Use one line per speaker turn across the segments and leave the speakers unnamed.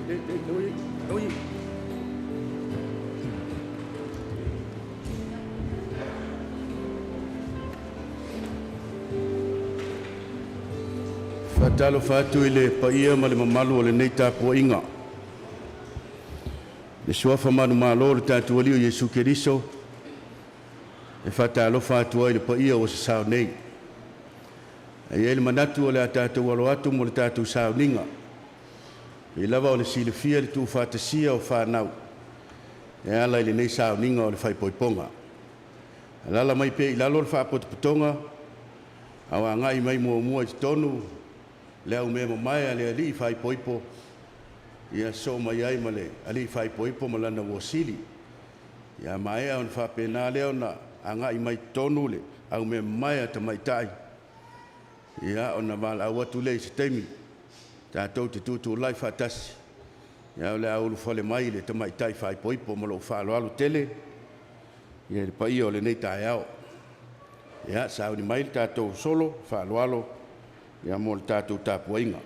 Le, le, le, le, Faatalofa atu i le paia ma le mamalu o lenei tapuaiga, i le suafa manumalo o le tatou Alii o Iesu Keriso, e faatalofa atu ai i le paia ua sasao nei. Ae i ai le manatu o le a tatou alo atu mo le tatou sauniga, e pei lava ona silafia le tuufaatasia o fanau e ala i lenei sauniga o le faaipoipoga. Alaala mai pea i lalo le faapotopotoga a o agai mai muamua i totonu le au mea mamae a le alii faaipoipo, ia sosoo mai ai ma le alii faaipoipo ma lana uo sili. Ia maea ona faapena lea ona agai mai totonu le au mea mamae a tamaitai, ia ona valaau atu lea i se taimi tatou te tutulai faatasi, ae o le a ulufale mai le tamaitai faaipoipo. Ma lou faaaloalo tele i le paia o lenei taeao. Ia, sauni mai le tatou solo faaaloalo mo le tatou tapuaiga.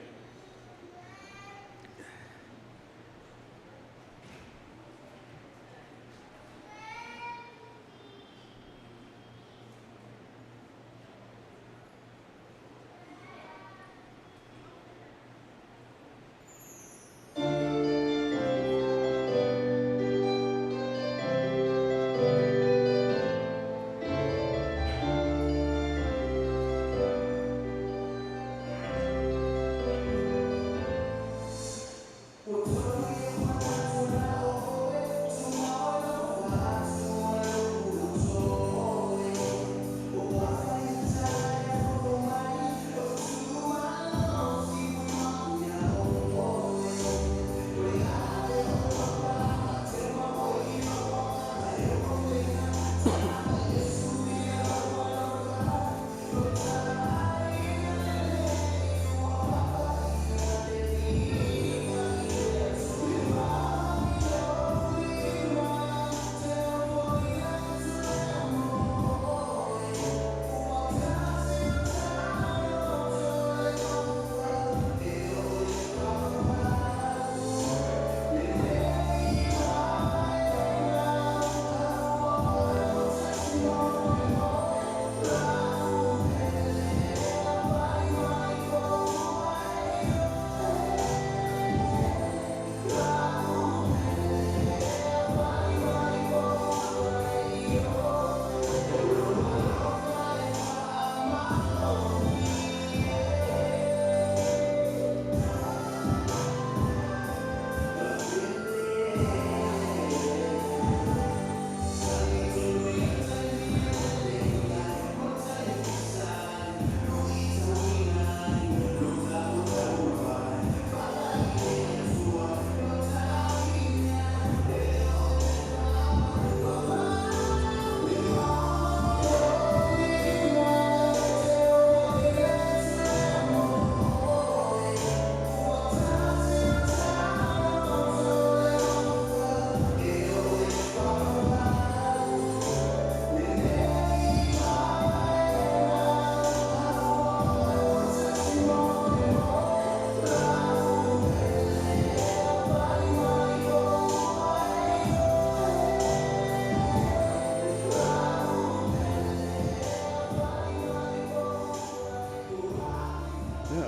Ia,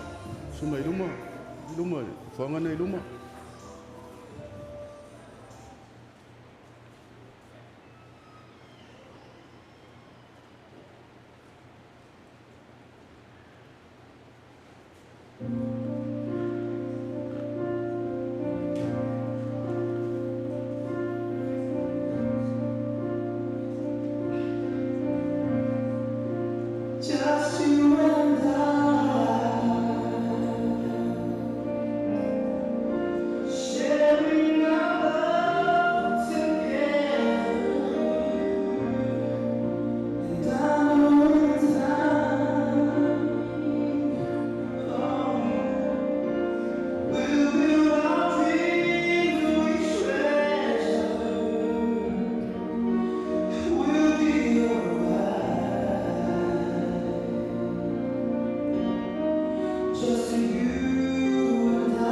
susu mai luma, i luma, le foaga na i luma.
Just you and I, sharing our love together. And I know in time, oh, we'll build our dreams we treasure. We'll be alright. Just you and I.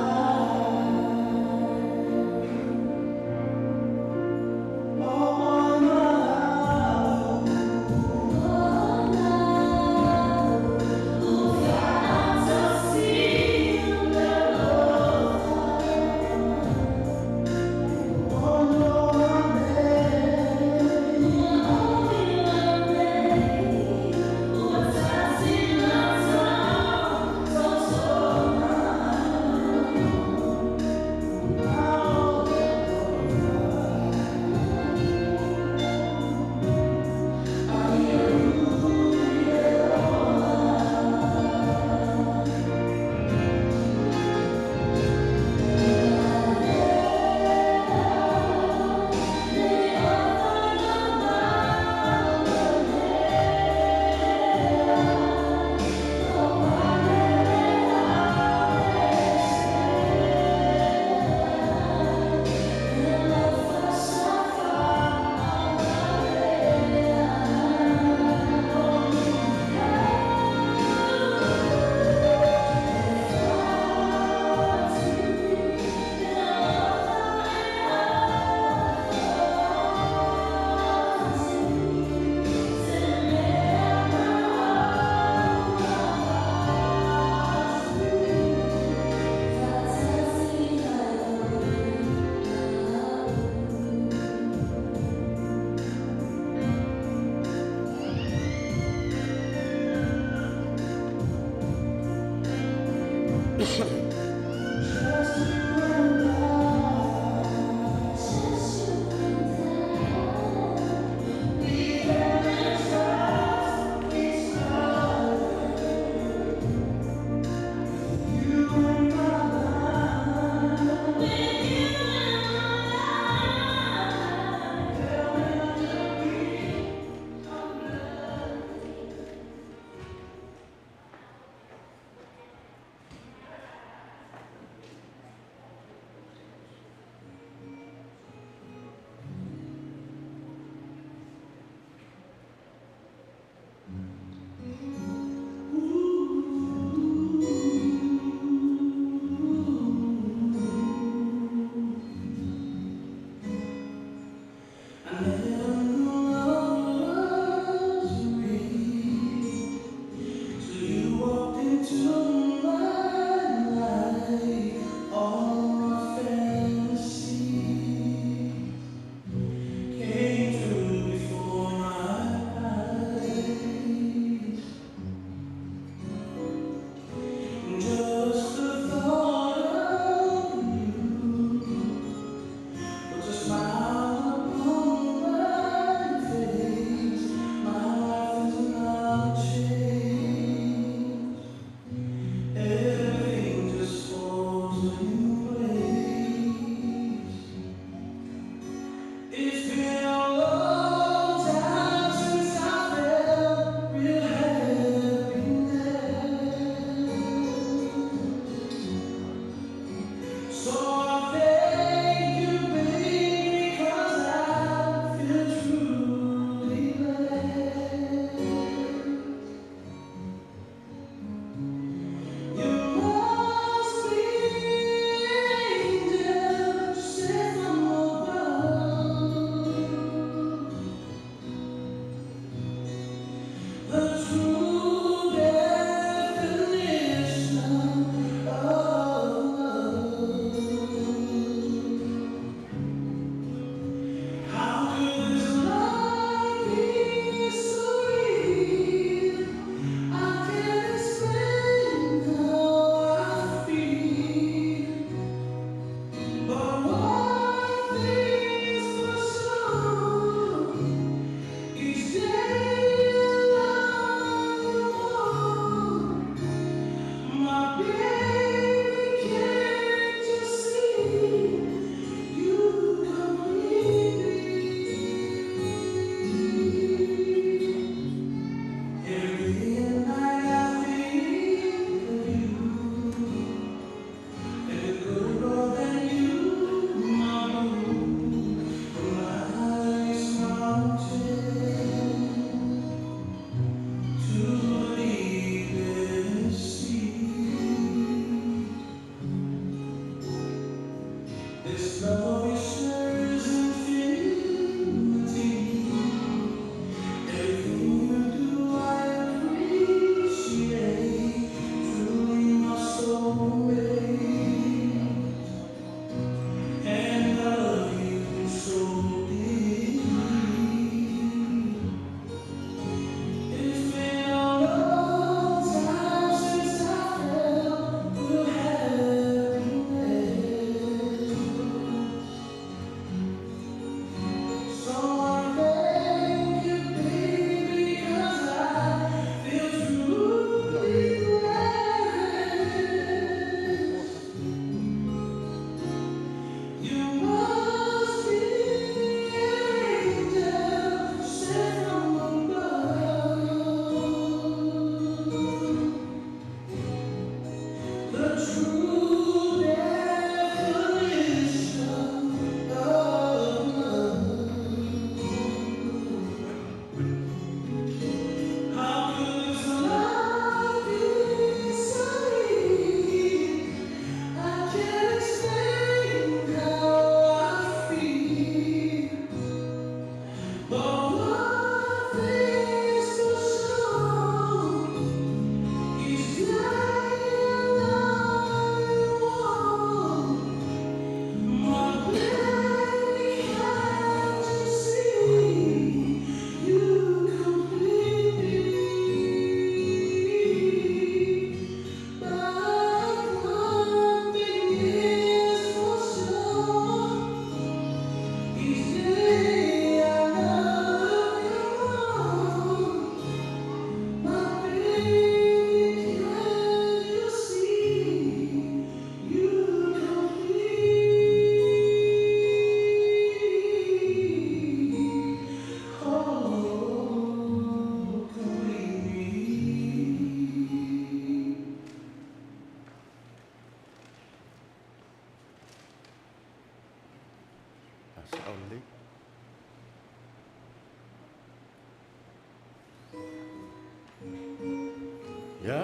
Just you and I.
Just you and I.
We can trust each other. You in my life.
With you in my life.
There'll never be
Another day.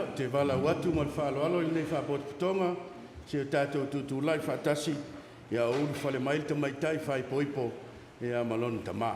Ia, ou te valaau atu ma le faaaloalo i lenei faapotopotoga, se i o tatou tutulai faatasi, a o ulufale mai le tamaitai faaipoipo ma lona tama.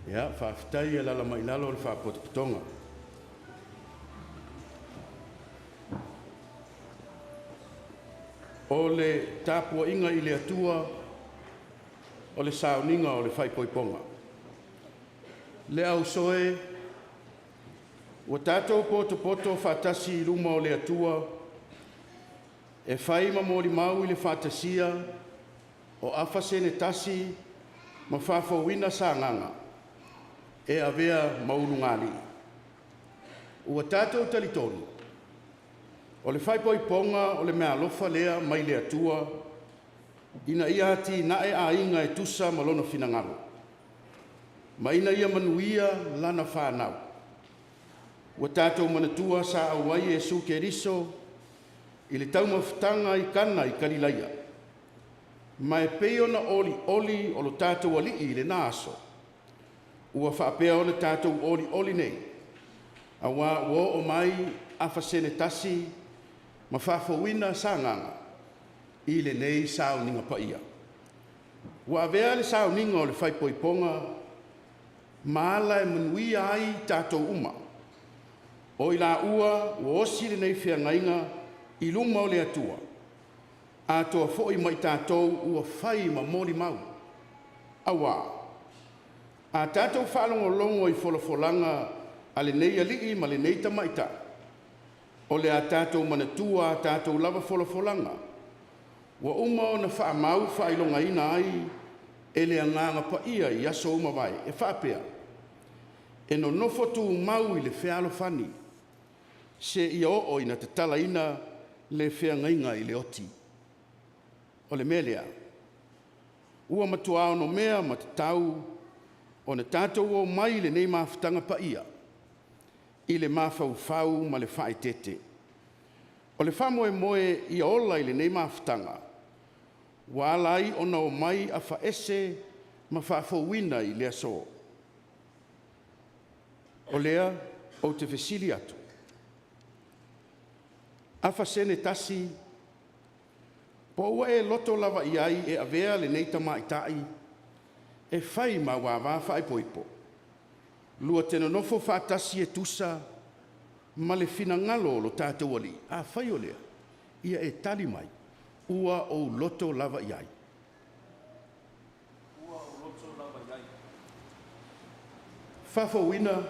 Ia, faafetai. Alaala mai i lalo le faapotopotoga. O le tapuaiga i le Atua o le sauniga o le faaipoipoga. Le auso e, ua tatou potopoto faatasi i luma o le Atua e fai ma molimau i le faatasia o afa sene tasi ma faafouina sagaga e avea ma ulugalii. Ua tatou talitonu, o le faaipoipoga o le meaalofa lea mai le Atua ina ia atinae aiga e tusa ma lona finagalo, ma ina ia manuia lana fanau. Ua tatou manatua sa auai Iesu Keriso i le taumafataga i Kana i Kalilaia, ma e pei ona olioli o lo tatou Alii i lena aso, ua faapea ona tatou olioli nei, auā ua oo mai afa sene tasi ma faafouina sagaga i lenei sauniga paia. Ua avea le sauniga o le faaipoipoga ma ala e manuia ai tatou uma, o i laua ua osi lenei feagaiga i luma o le Atua, atoa foi ma i tatou ua fai ma molimau. Auā, a tatou faalogologo i folafolaga a lenei alii ma lenei tamaitai, o le a tatou manatua a tatou lava folafolaga ua uma ona faamau faailogaina ai e le Agaga Paia i aso ua mavae, e faapea: “E nonofo tumau i le fealofani seia oo ina tatalaina le feagaiga i le oti.” O le mea lea, ua matuā onomea ma tatau ona tatou omai i lenei mafutaga paia i le mafaufau ma le faaeteete. O le faamoemoe ia ola i lenei mafutaga, ua ala ai ona omai afaese ma faafouina i le aso. O lea ou te fesili atu, afa sene tasi, po ua e loto lava i ai e avea lenei tamaitai e fai ma auavā faaipoipo, lua te nonofo faatasi e tusa ma le finagalo o lo tatou Alii? Afai o lea, ia e tali mai, ua ou loto lava i ai.
Ua ou loto lava i ai.
Faafouina,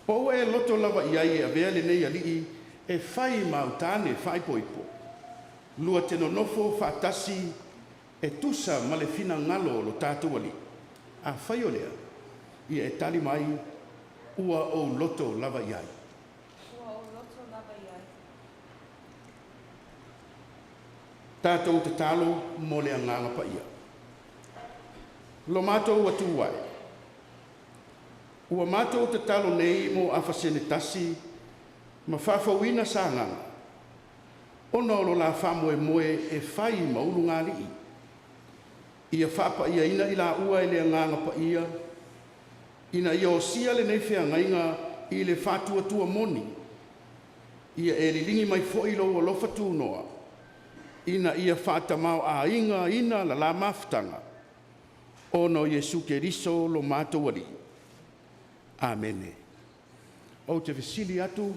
po ua e loto lava i ai e avea lenei alii e fai ma au tane faaipoipo, lua te nonofo faatasi e tusa ma le finagalo o lo tatou Alii? Afai o lea, ia e tali mai, Ua ou loto lava i ai.
Ua ou loto lava i ai.
Tatou tatalo mo le Agaga Paia. Lo matou Atua e, ua matou tatalo nei mo Afa Senetasi ma faafouina Sagaga, ona o lo la faamoemoe e fai ma ulugalii. Ia faapaiaina i laua e le Agaga Paia, ina ia osia lenei feagaiga i le faatuatua moni. Ia e liligi mai foi lou alofa tunoa, ina ia faatamāo'aigaina la la mafutaga, ona o Iesu Keriso lo matou Alii. Amene. Ou te fesili atu,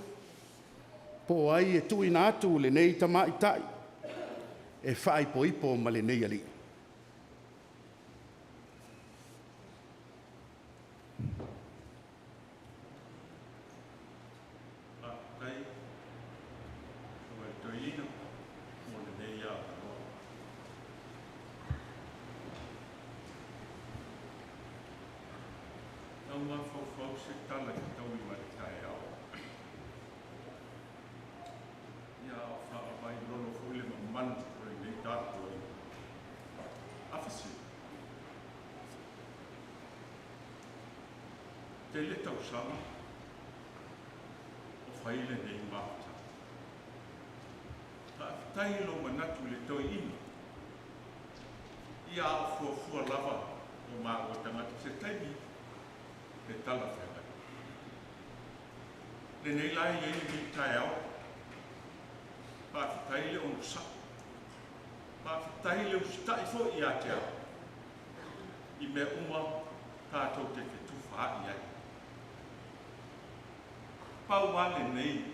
po o ai e tuuina atu lenei tamaitai e faaipoipo ma lenei alii?
Faafetai susuga i le Toeaina mo lenei avanoa. Tau mafaufau se tala e fetaui ma le taeao, ia a o faavailolo foi le mamalu o lenei tapuaiga. Afa se, tele tausaga o fai lenei mafutaga. Faafetai i lou manatu i le toeaina, ia a o fuafua lava mo maua tagata se taimi e talafeagai. Lenei la e i ai lenei taeao, faafetai le onosai, faafetai le usitai foi ia te au i mea uma tatou te fetufaai ai. Pau lava lenei,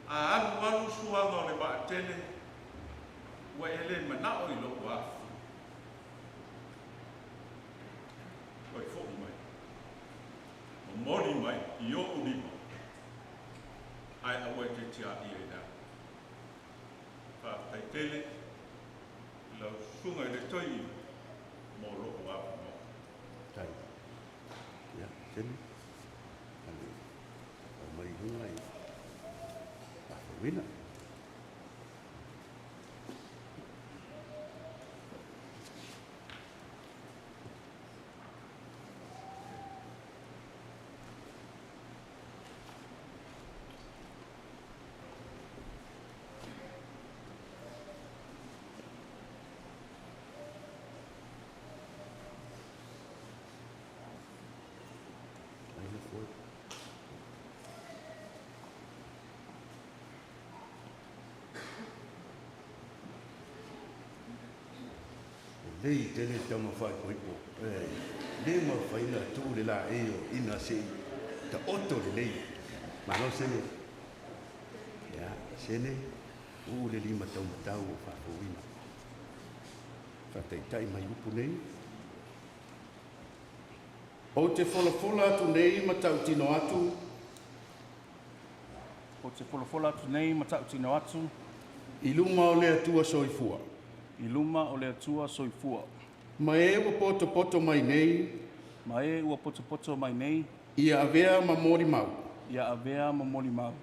a alu alu suaga o le vaatele, ua e le manao i lou afifio, toe foi mai, momoli mai i ou lima, ae aua e te tiaia i le ala. Faafetai tele i lau susuga i le toeaina mo lou avanoa.
Tai. Ia, sene. Ale. Aumai i luga i faafouina. Ai na foi. Lelei tele le tama faaipoipo. E le mafai ona tuu le laei o ina se i taoto lelei. Malo Sene. Ia, Sene, uu le lima taumatau o faafouina. Faataitai mai upu nei. Ou te folafola atu nei ma tautino atu
Ou te folafola atu nei ma tautino atu
i luma o le Atua soifua
i luma o le Atua soifua
ma e ua potopoto mai nei
ma e ua potopoto mai nei
ia avea ma molimau
ia avea ma molimau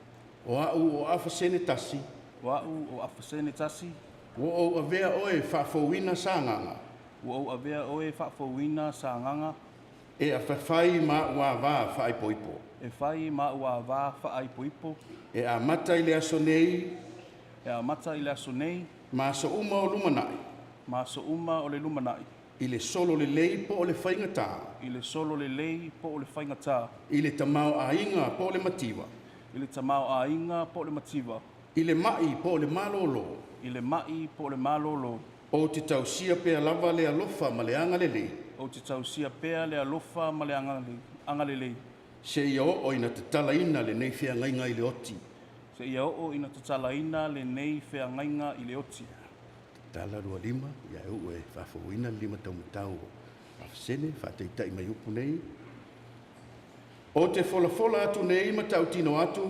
o au o Afa Senetasi
o au o Afa Senetasi
ua ou avea oe faafouina Sagaga
ua ou avea oe faafouina Sagaga
e afafai ma a'u avā faaipoipo
e fai ma a'u avā faaipoipo
e amata i le aso nei
e amata i le aso nei
ma aso uma o lumanai
ma aso uma o le lumanai
i le solo lelei po o le faigatā
i le solo lelei po o le faigatā
i le tamaoaiga po o le mativa
i le tamaoaiga po o le mativa
i le ma'i po o le malōlō
i le ma'i po o le malōlō
ou te tausia pea lava le alofa ma le agalelei
ou te tausia pea le alofa ma le agalelei
seia oo ina tatalaina lenei feagaiga i le oti.
Seia oo ina tatalaina lenei feagaiga i le oti.
Tatala lua lima, ia e uu e faafouina le lima taumatau o Afasene, faataitai mai upu nei. Ou te folafola atu nei ma tautino atu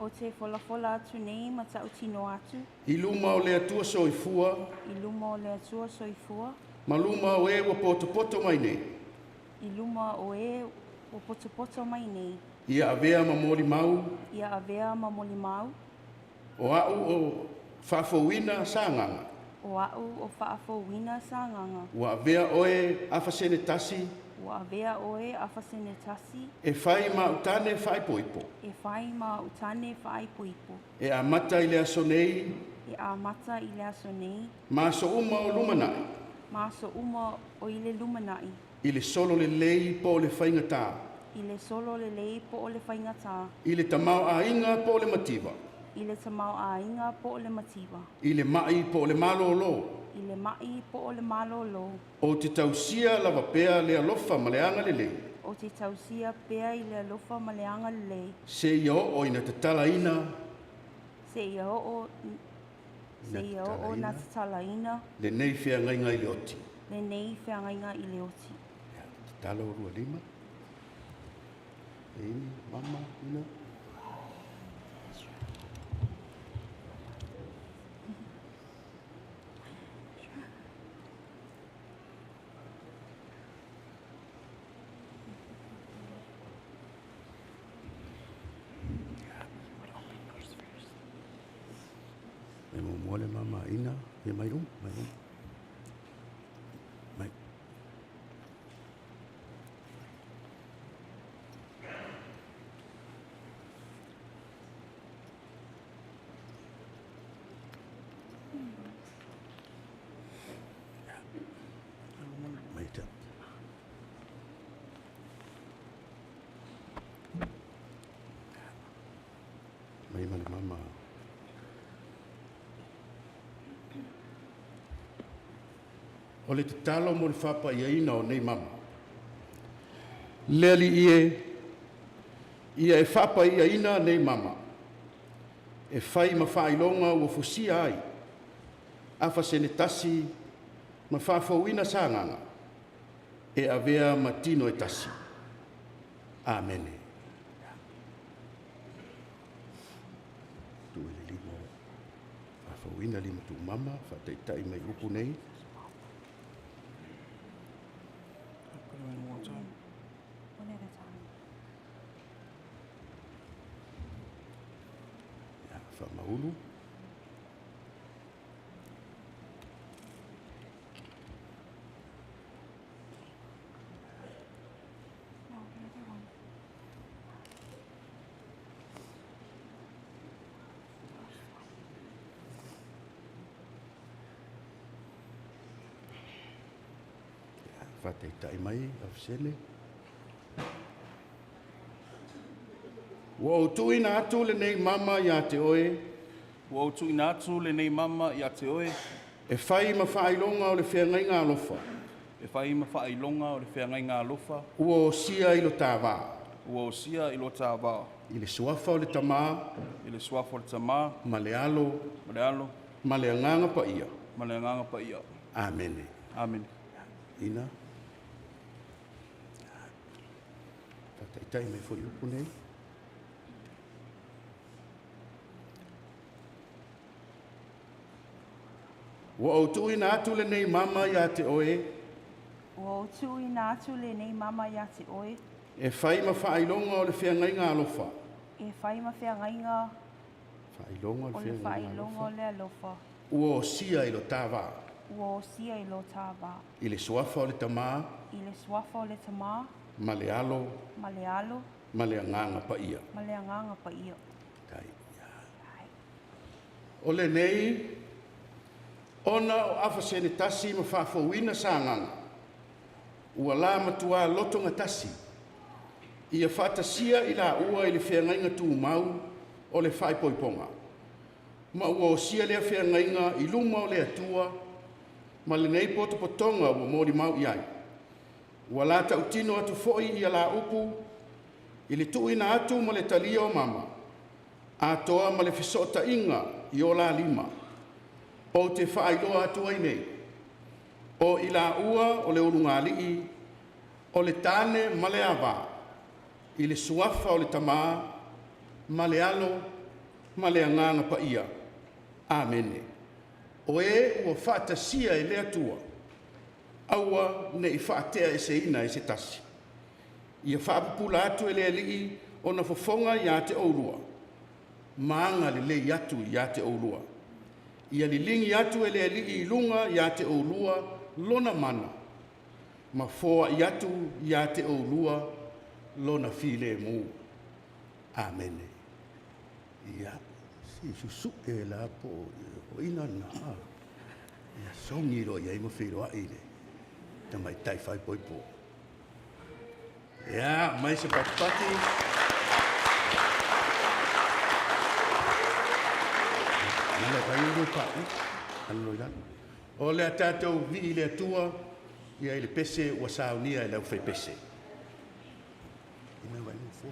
Ou te folafola atu nei ma tautino atu.
I luma o le Atua soifua.
I luma o le Atua soifua.
Ma luma o e ua potopoto mai nei.
I luma o e ua potopoto mai nei.
Ia avea ma molimau.
Ia avea ma molimau.
O a'u o Faafouina Sagaga.
O a'u o Faafouina Sagaga.
Ua avea oe Afasene tasi.
Ua avea oe Afasene tasi.
E fai ma a'u tane faaipoipo.
E fai ma a'u tane faaipoipo.
E amata i le aso nei.
E amata i le aso nei.
Ma aso uma o lumanai.
Ma aso uma o i le lumanai.
I le solo lelei po o le faigata.
I le solo lelei po o le faigata.
I le tamaoaiga po o le mativa.
I le tamaoaiga po o le mativa.
I le ma'i po o le malōlō.
I le ma'i po o le malōlō.
Ou te tausia lava pea le alofa ma le agalelei.
Ou te tausia pea i le alofa ma le agalelei.
Seia oo ina tatalaina.
Seia oo Seia oo ina tatalaina.
Lenei feagaiga i le oti.
Lenei feagaiga i le oti.
Ia, tatalo lua lima. Amy, mama, ina. Mai muamua le mama ina, ia mai luma, mai luma. Mai. Mai te. Mai ma le mama. O le tatalo mo le faapaiaina o nei mama. Le Alii e, ia e faapaiaina nei mama, e fai ma faailoga ua fusia ai, Afasene tasi ma Faafouina Sagaga, e avea ma tino e tasi. Amene. Tuu i le lima o Faafouina lima tuumama, faataitai mai upu nei.
Put them in one time.
One at a time.
Ia, faamaulu.
No, the other one.
Faataitai mai, Afasene. Ua ou tuuina atu lenei mama iā te oe.
Ua ou tuuina atu lenei mama ia te oe.
E fai ma faailoga o le feagaiga alofa.
E fai ma faailoga o le feagaiga alofa.
Ua osia i lo ta vā.
Ua osia i lo ta vā.
I le suafa o le Tamā.
I le suafa o le Tamā.
Ma le Alo.
Ma le Alo.
Ma le Agaga Paia.
Ma le Agaga Paia.
Amene.
Amene.
Ina. Faataitai mai foi upu nei. Ua ou tuuina atu lenei mama iā te oe.
Ua ou tuuina atu lenei mama iā te oe.
E fai ma faailoga o le feagaiga alofa.
E fai ma feagaiga
Faailoga
o le faailoga o le alofa.
Ua osia i lo ta vā.
Ua osia i lo ta vā.
I le suafa o le Tamā.
I le suafa o le Tamā.
Ma le Alo.
Ma le Alo.
Ma le Agaga Paia.
Ma le Agaga Paia.
Tai. O lenei, ona o Afasene tasi ma Faafouina Sagaga, ua la matuā lotogatasi, ia faatasia i laua i le feagaiga tumau o le faaipoipoga, ma ua osia lea feagaiga i luma o le Atua ma lenei potopotoga ua molimau i ai. Ua la tautino atu foi ia la upu i le tuuina atu ma le talia o mama, atoa ma le fesootaiga i o la lima, ou te faailoa atu ai nei, o i laua o le ulugalii, o le tane ma le avā, i le suafa o le Tamā, ma le Alo, ma le Agaga Paia. Amene. O e ua faatasia e le Atua, aua ne i faateaeseina e se tasi. Ia faapupula atu e le Alii ona fofoga ia te oulua, ma agalelei atu ia te oulua. Ia liligi atu e le Alii i luga ia te oulua lona mana, ma foai atu ia te oulua lona filemu. Amene. Ia, si susu'e la po o ina na. Ia sogi loa i ai ma feiloai le tamaitai faaipoipo. Ia, mai se patipati. O le a tatou vii i le Atua ia i le pese ua saunia e le aufaipese. Ina vai no fo.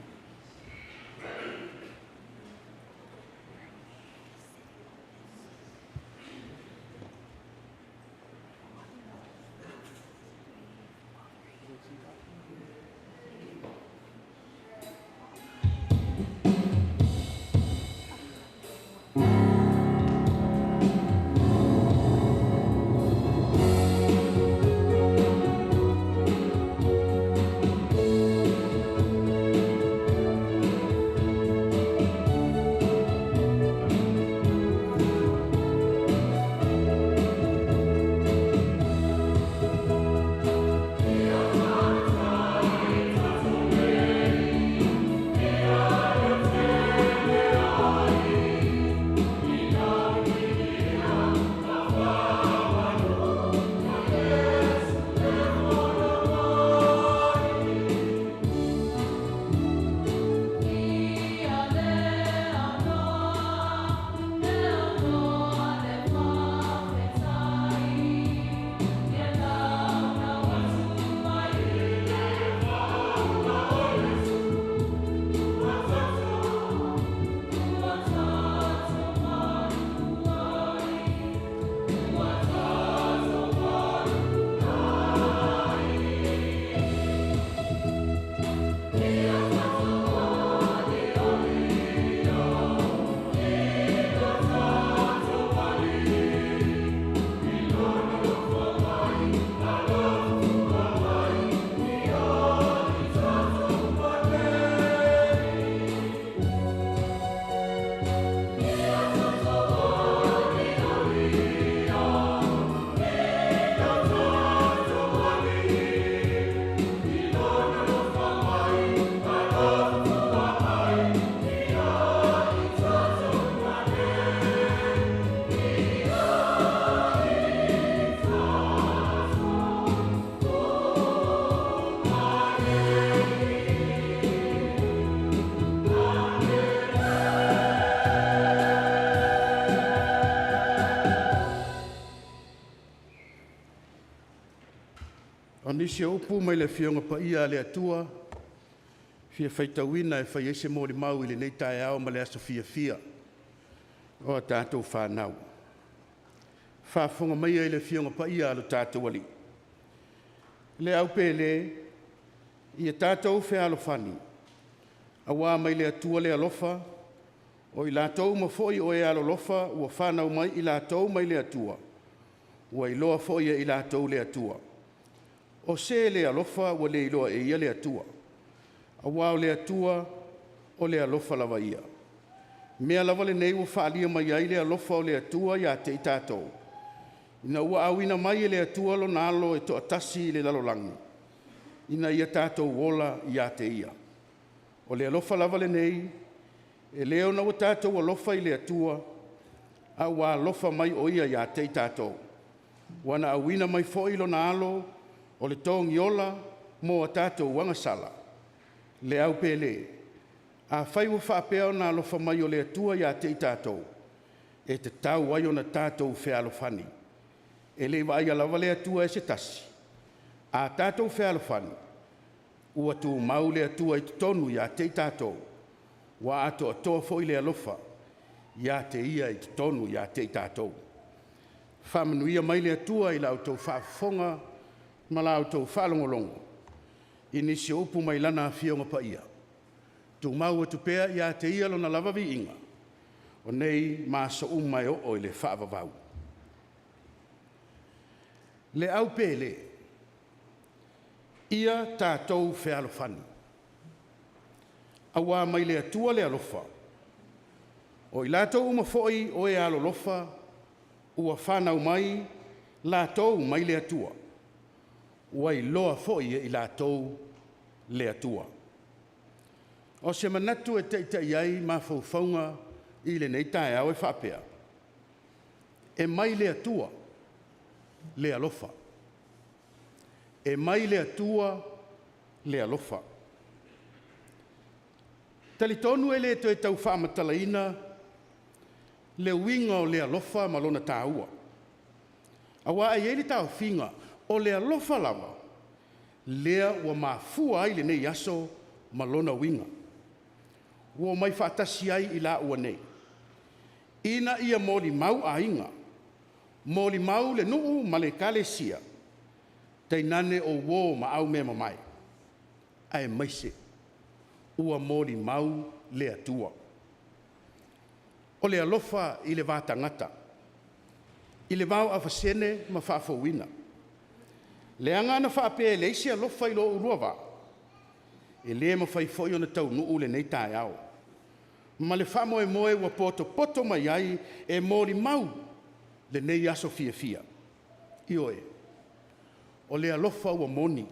O nisi o upu mai le Afioga Paia a le Atua, fia faitauina e fai ai se molimau i lenei taeao ma le aso fiafia o a tatou fanau. Faafofoga maia i le Afioga Paia a lo tatou Alii. Le au pele, ia tatou fealofani, auā mai le Atua le alofa, o i latou uma foi o e alolofa ua fanau mai i latou mai le Atua, ua iloa foi e i latou le Atua. O se le alofa ua le iloa e ia le Atua, auā o le Atua o le alofa lava ia. Mea lava lenei ua faaalia mai ai le alofa o le Atua ia te i tatou, ina ua auina mai e le Atua lona alo e toatasi i le lalolagi, ina ia tatou ola ia te ia. O le alofa lava lenei, e le ona ua tatou alofa i le Atua, a ua alofa mai o ia ia te i tatou. Ua na auina mai foi lona alo o le togiola mo a tatou agasala. Le au pele, afai ua faapea ona alofa mai o le Atua ia te i tatou, e tatau ai ona tatou fealofani. E le i vaaia lava le Atua e se tasi, a tatou fealofani, ua tumau le Atua i totonu ia te i tatou, ua atoatoa foi le alofa ia te ia i totonu ia te i tatou. Faamanuia mai le Atua i la outou faafofoga ma la outou faalogologo i nisi o upu mai lana Afioga Paia. Tumau atu pea ia te ia lona lava viiga. o nei ma aso uma e oo i le faavavau. Le au pele, ia tatou fealofani, auā mai le Atua le alofa. O i latou uma foi o e alolofa, ua fanau mai latou mai le Atua, ua iloa foi e i latou le Atua. O se manatu e taitai ai mafaufauga i lenei taeao e faapea, e mai le Atua le alofa. E mai le Atua le alofa. E talitonu e le toe tau faamatalaina le uiga o le alofa ma lona taua, aua e i ai le taofiga, o le alofa lava lea ua mafua ai lenei aso ma lona uiga, ua omai faatasi ai i laua nei, ina ia molimau aiga, molimau le nuu ma le ekalesia, tainane o uo ma aumeamamae, aemaise ua molimau le Atua. O le alofa i le va tagata, i le va o afasene ma faafouina. Leaga ana faapea e leai se alofa i lo oulua va, e le mafai foi ona taunuu lenei taeao ma le faamoemoe ua potopoto mai ai e molimau lenei aso fiafia. Ioe, o le alofa ua moni,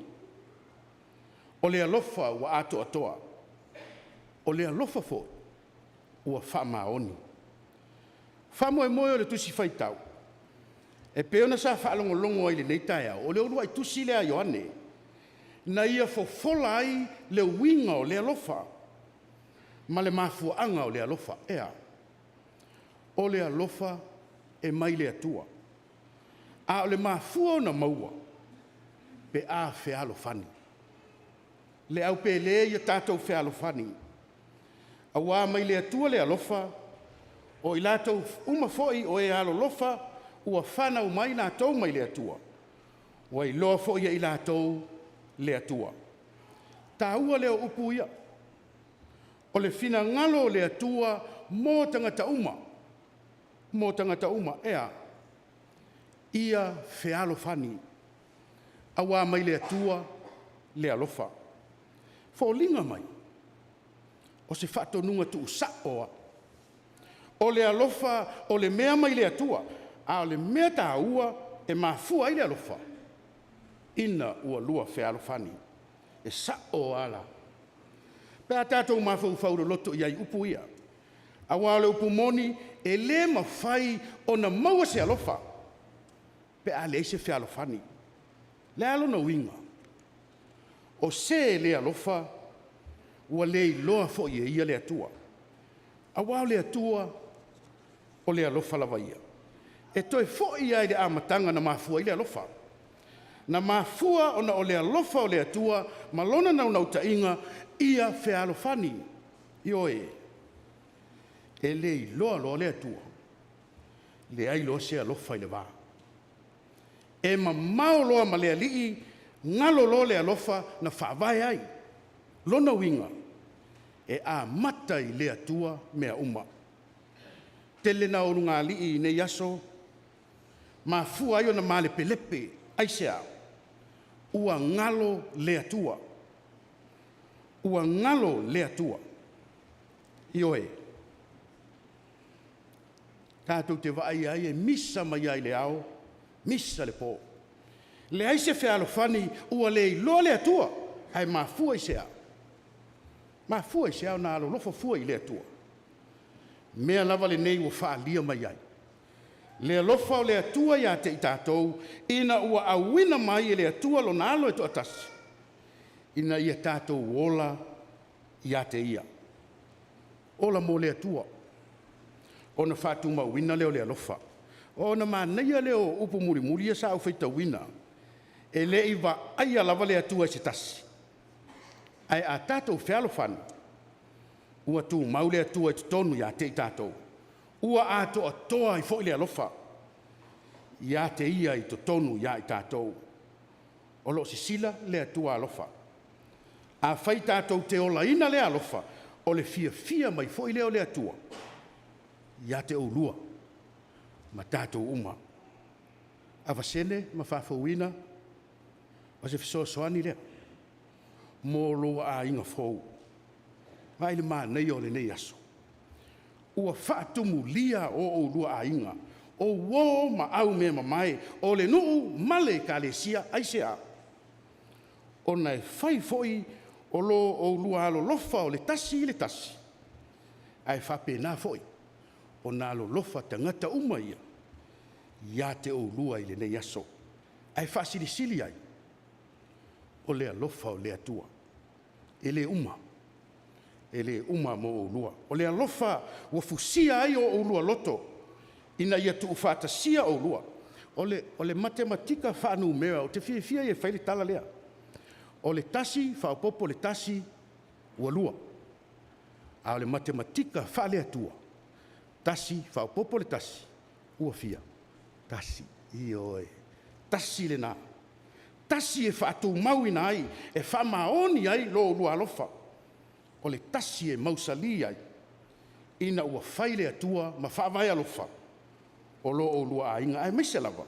o le alofa ua atoatoa, o le alofa foi ua faamaoni. Faamoemoe o le Tusi Faitau e pei ona sa faalogologo ai i lenei taeao, o le uluai tusi lea a Ioane na ia fofola ai le uiga o le alofa ma le mafuaaga o le alofa. E a? O le alofa e mai le Atua, a o le mafua ona maua pe a fealofani. Le au pele ia tatou fealofani, aua mai le Atua le alofa, o i latou uma foi o e alolofa ua fanau mai latou mai le Atua, ua iloa foi e i latou le Atua. Taua lea o upu ia. O le finagalo o le Atua mo tagata uma, mo tagata uma. E a? Ia fealofani, auā mai le Atua le alofa. Foliga mai, o se faatonuga tuusao lava. O le alofa o le mea mai le Atua, a o le mea taua e mafua ai le alofa, ina ua lua fealofani. E sao lava la. Pe a tatou mafaufau loloto i ai i upu ia, aua o le upu moni, e le mafai ona maua se alofa pe a leai se fealofani. O le a lona uiga? O se e le alofa, ua le iloa foi e ia le Atua, aua o le Atua o le alofa lava Ia. E toe foi lava i le amataga na mafua ai le alofa. Na mafua ona o le alofa o le Atua ma lona naunautaiga ia fealofani. Ioe, e le iloa loa le Atua, leai loa se alofa i le va. E mamao loa ma le Alii, galo loa le alofa na faavae ai. Lona uiga, e amata i le Atua mea uma. Tele na o ulugalii i nei aso, mafua ai ona malepelepe. Aisea? Ua galo le Atua. Ua galo le Atua. Ioe. Tatou te vaai ai e misa mai lava i le ao, misa le po. Leai se fealofani ua le iloa le Atua. Ae mafua i se a? Mafua i se a ona alolofa fua i le Atua? O mea lava lenei ua faaalia mai ai le alofa o le Atua ia te i tatou, ina ua auina mai e le Atua lona alo e toatasi, ina ia tatou ola ia te Ia. Ola mo le Atua, ona faatumauina lea o le alofa. Ona manaia lea o upu mulimuli ia sa ou faitauina, e le i vaaia lava le Atua i se tasi, ae a tatou fealofani, ua tumau le Atua i totonu ia te i tatou, ua atoatoa ai foi le alofa ia te Ia i totonu ia i tatou. O lo o sisila le Atua alofa. Afai tatou te olaina le alofa, o le fiafia mai foi lea o le Atua Ia te oulua ma tatou uma. Avasene ma faafouina, o se fesoasoani lea mo lou aiga fou. Vaai i le manaia o lenei aso, ua faatumulia o oulua aiga, o uo ma aumeamamae o le nuu ma le ekalesia. Aisea? Ona e fai foi o lo oulua alolofa o le tasi i le tasi, ae faapena foi ona alolofa tagata uma ia ia te oulua i lenei aso. Ae faasilisili ai o le alofa o le Atua, e le uma, e le uma mo oulua. O le alofa ua fusia ai o oulua loto ina ia tuufaatasia oulua. O le matematika faanumera, ou te fiafia ia e fai le tala lea. O le 1 faaopoopo i le 1 ua 2. A o le matematika faale-Atua, 1 faaopoopo i le 1, ua fia? Tasi. Ioe, tasi lena. Tasi e faatumauina ai, e faamaoni ai lo oulua alofa. O le tasi e mausali ai, ina ua fai le Atua ma faavae alofa o lo oulua aiga, aemaise lava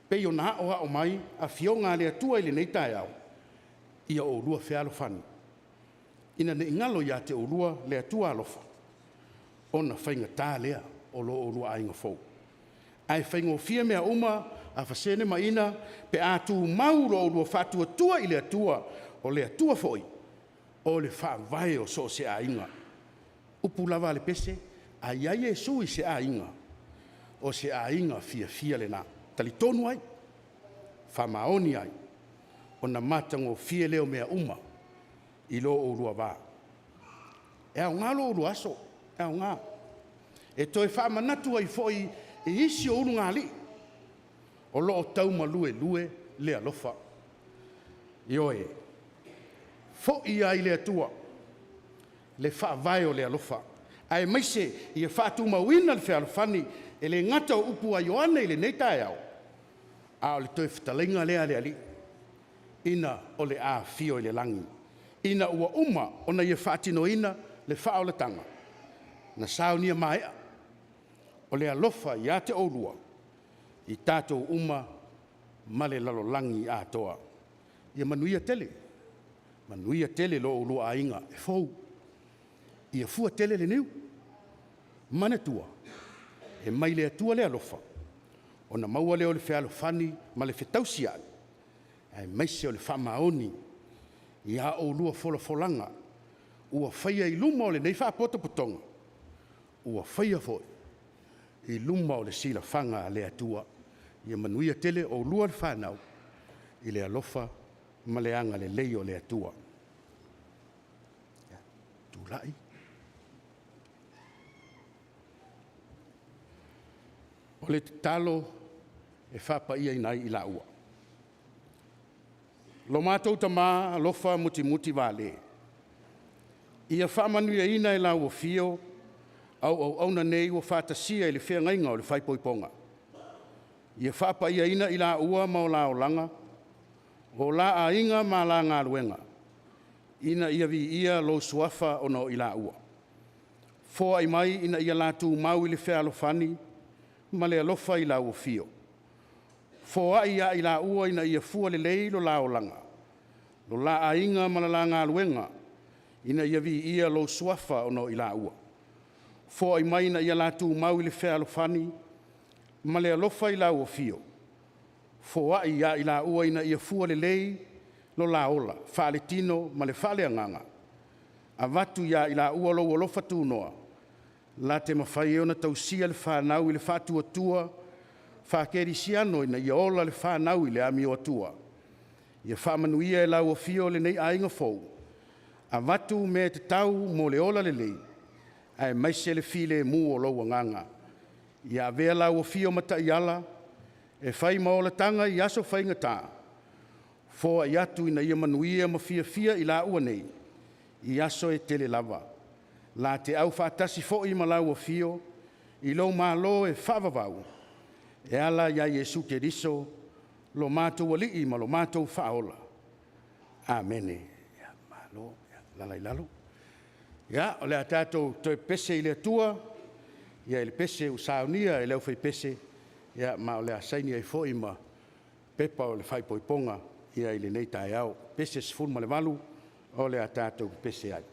pei ona aoao mai Afioga a le Atua i lenei taeao, ia oulua fealofani, ina ne i galo ia te oulua le Atua alofa, ona faigata lea o lo oulua aiga fou. Ae faigofie mea uma Afasene ma Ina, pe a tumau lo oulua faatuatua i le Atua, o le Atua foi o le faavae o so o se aiga. O upu lava a le pese, a i ai Iesu i se aiga, o se aiga fiafia lena. Talitonu ai, faamaoni ai, ona matagofie lea o mea uma i lo oulua va. E aoga lo oulua aso, e aoga e toe faamanatu ai foi i isi o ulugalii o lo o tau maluelue le alofa. Ioe, foi lava i le Atua le faavae o le alofa, aemaise ia faatumauina le fealofani. E le gata o upu a Ioane i lenei taeao, a o le toe fetalaiga lea a le Alii ina o le a afio i le lagi, ina ua uma ona ia faatinoina le faaolataga na saunia maea o le alofa ia te oulua, i tatou uma ma le lalolagi atoa. Ia manuia tele, manuia tele lo oulua aiga e fou. Ia fua tele le niu. Manatua, e mai le Atua le alofa, ona maua lea o le fealofani ma le fetausiai, aemaise o le faamaoni i a oulua folafolaga ua faia i luma o lenei faapotopotoga, ua faia foi i luma o le silafaga a le Atua. Ia manuia tele oulua le fanau i le alofa ma le agalelei o le Atua. Tulai. O le tatalo e faapaiaina ai i laua. Lo matou Tama alofa Mutimuti Vale, ia faamanuiaina e lau afio au auauna nei ua faatasia i le feagaiga o le faaipoipoga. Ia faapaiaina i laua ma o la olaga, o la aiga ma la galuega, ina ia viia lou suafa ona o i laua. Foai mai ina ia latou tumau i le fealofani ma le alofa i lau afio. Foai ia i laua ina ia fua lelei lo la olaga, lo la aiga ma le la galuega, ina ia viia lou suafa ona o i laua. Foai mai ina ia latou tumau i le fealofani ma le alofa i lau afio. Foai ia i laua ina ia fua lelei lo la ola faaletino ma le faaleagaga. Avatu ia i laua lou alofa tunoa late mafai ai ona tausia le fanau i le faatuatua faakerisiano ina ia ola le fanau i le amio Atua. Ia faamanuia e lau afio lenei aiga fou, avatu mea tatau mo le ola lelei, aemaise le filemu o lou Agaga. Ia avea lau afio ma taiala e fai ma olataga i aso faigata, foai atu ina ia manuia ma fiafia i laua nei i aso e tele lava, la te aufaatasi foi ma lau afio i lou Malo e faavavau, e ala ia Iesu Keriso lo matou Alii ma lo matou Faaola. Amene. Ia, malo. Ia, alaala i lalo. Ia, o le a tatou toe pepese i le Atua. ia i le pese ua saunia e le aufaipese, ia ma o le a saini ai foi ma pepa o le faaipoipoga i lenei taeao. Pese 18 o le a tatou pepese ai.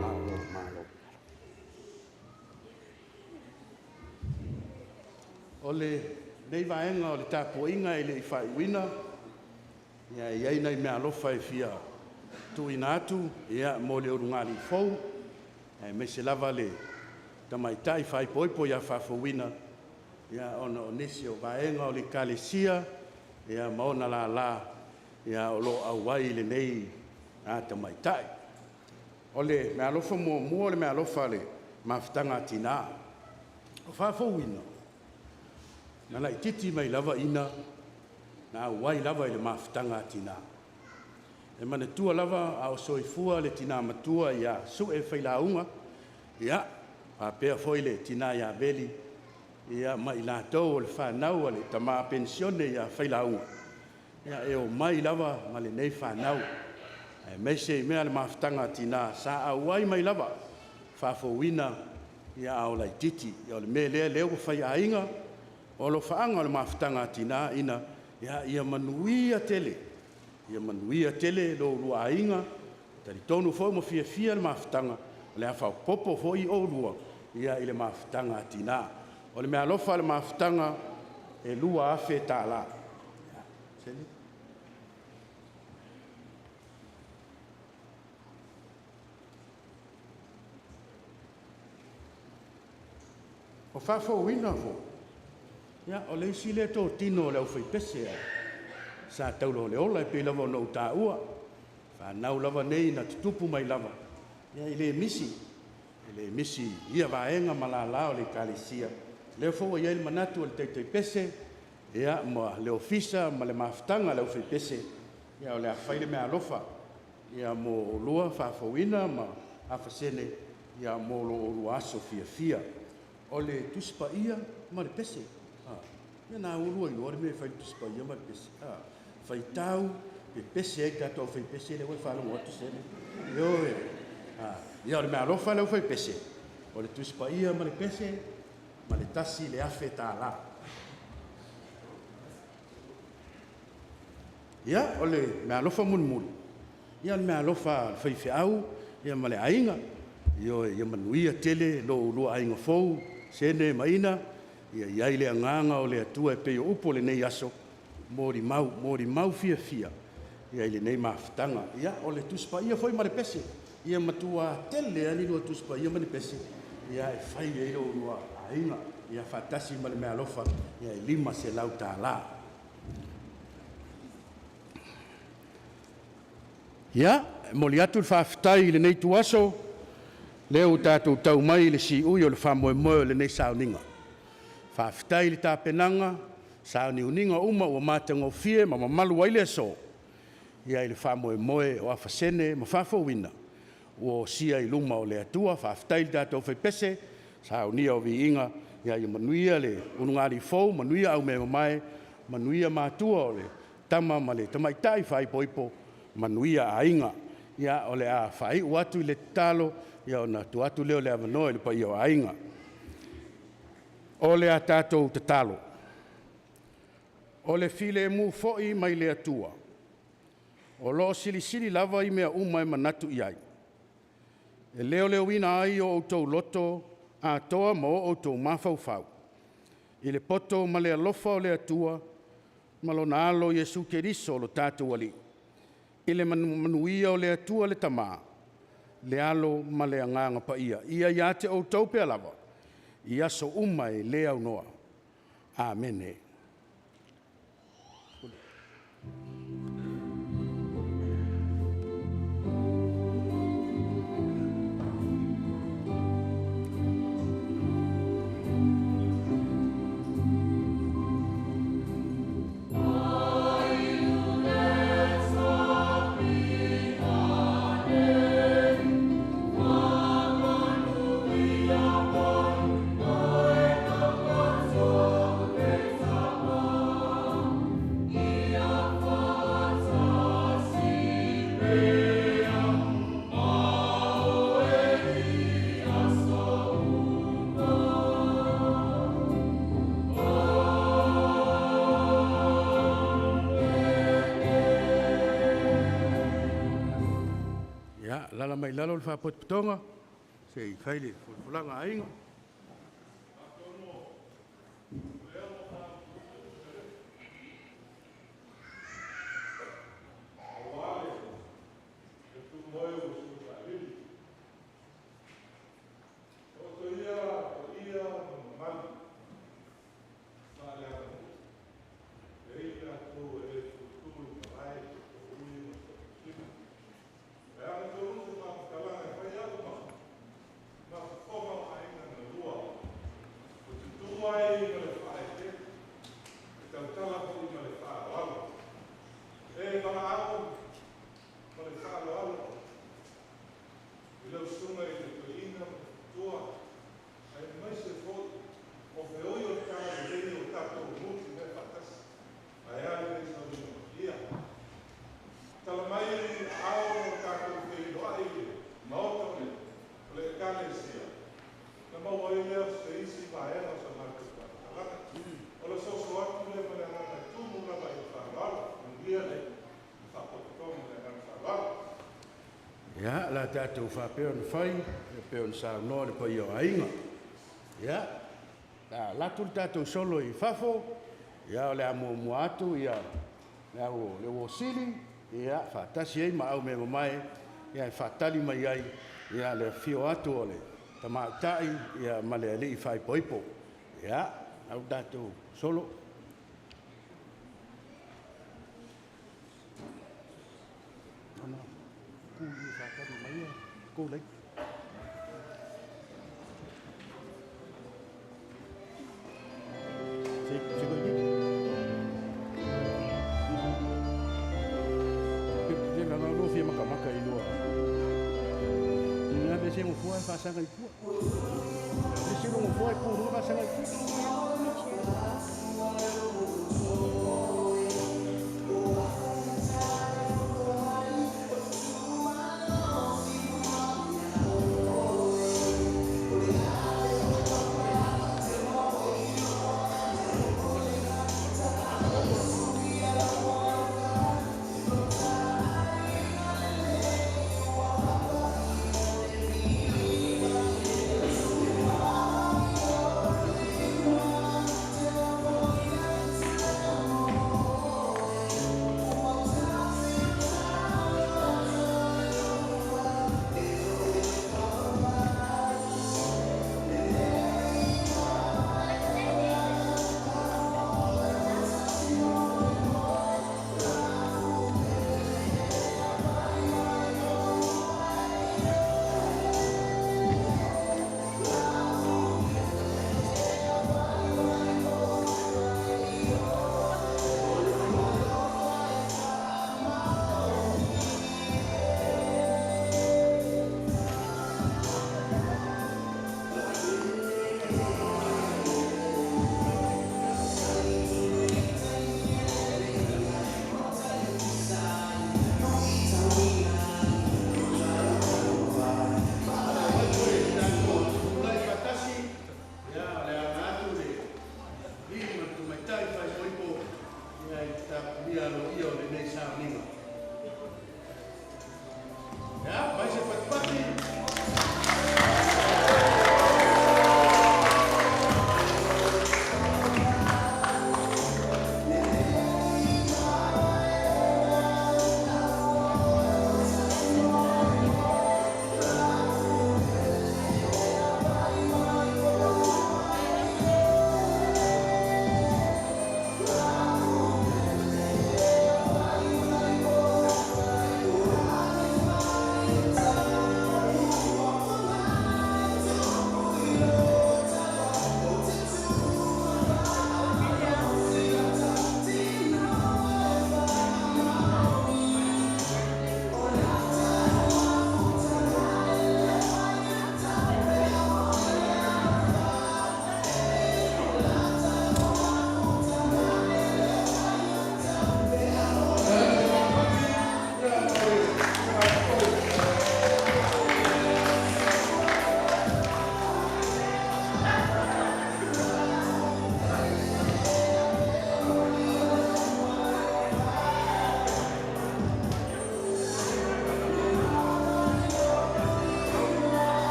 Malo, malo. O lenei vaega o le tapuaiga e le i faaiuina, Ia, e i ai nai meaalofa e fia tuuina atu ia mo le ulugalii fou, aemaise lava le tamaitai faaipoipo ia Faafouina, ia ona o nisi o vaega o le Ekalesia ma ona lala o lo o auai i lenei tamaitai. O le meaalofa muamua o le meaalofa a le Mafutaga a Tina. O Faafouina, na laitiiti mai lava ina na auai lava i le mafutaga a tina. E manatua lava a o soifua le tina matua ia Sue Failauga, ia faapea foi le tina ia Veli, ia ma i latou o le fanau a le tama penisione ia Failauga, ia e omai lava ma lenei fanau, aemaise i mea o le mafutaga a tina, sa auai mai lava Faafouina a o laitiiti. Ia o le mea lea lea ua faiaiga, o alofaaga o le mafutaga a tina ina ia manuia tele, ia manuia tele lo oulua aiga. E talitonu foi ua fiafia le mafutaga, o le a faaopoopo foi oulua i le mafutaga a tina. O le meaalofa a le mafutaga, e $2,000 tala. O Faafouina foi, ia o le isi lea totino o le aufaipese a Sa Taulaoleola e pei lava ona ou taua. O fanau lava nei na tutupu mai lava, ia e le misi, e le misi i ia vaega ma lala o le Ekalesia. O lea foi ua i ai le manatu o le taitaipese ma le ofisa ma le mafutaga a le aufaipese, ia o le a fai le meaalofa mo oulua Faafouina ma Afasene mo lo oulua aso fiafia. O le Tusi Paia ma le pese. Ia lena ua oulua iloa le mea e fai i le Tusi Paia ma le pese. Faitau, pepese ai le tatou aufaipese lea ua e faalogo atu Sele. Ioe. Ia o le meaalofa a le aufaipese, o le Tusi Paia ma le pese ma le $1,000. Ia, o le meaalofa mulimuli, ia o le meaalofa a le faifeau ma le aiga. Ioe, ia manuia tele lo oulua aiga fou, Sene ma Ina, ia i ai le agaga o le Atua e pei o upu o lenei aso, molimau, molimau fiafia i lenei mafutaga. Ia, o le Tusi Paia foi ma le pese, ia matua tele lava ni lua Tusi Paia ma ni pese e fai ai lo oulua aiga, ia faatasi ma le meaalofa e $500. Ia, e momoli atu le faafetai i lenei ituaso, lea ua tatou tau mai i le siui o le faamoemoe o lenei sauniga. Faafetai i le tapenaga, sauniuniga uma ua matagofie ma mamalu ai le aso, i le faamoemoe o Afasene ma Faafouina ua osia i luma o le Atua. Faafetai i le tatou aufaipese i le saunia o viiga. Ia manuia le ulugalii fou, manuia aumeamamae, manuia matua o le tama ma le tamaitai faaipoipo, manuia aiga. Ia, o le a faaiu atu i le tatalo ona tuu atu lea o le avanoa i le paia o aiga. O le a tatou tatalo, “O le filemu foi mai le Atua, o lo o silisili lava i mea uma e manatu i ai, e leoleoina ai o outou loto atoa ma o outou mafaufau, i le poto ma le alofa o le Atua ma lona Alo Iesu Keriso lo tatou Alii, i le manuia o le Atua le Tama, le Alo ma le Agaga Paia, ia ia te outou pea lava, i aso uma e le aunoa. Amene.” Ia, alaala mai i lalo le Faapotopotoga se i fai le folafolaga a aiga. La tatou faapea ona fai e pei ona saunoa le paia o aiga. Ia, la alu atu le tatou solo i fafo, ia o le a muamua atu ia le au le uo sili, ia faatasi ai ma au mea mamae, ia e faatali mai ai ia le afio atu o le tamaitai ia ma le alii faaipoipo. Ia, au tatou solo. Ona ku i faatali mai ia ko lai. Se se ko i. Pe pe lo fia makamaka i lua. Ina be se mo fua fa sanga i tua. Se se lo mo fua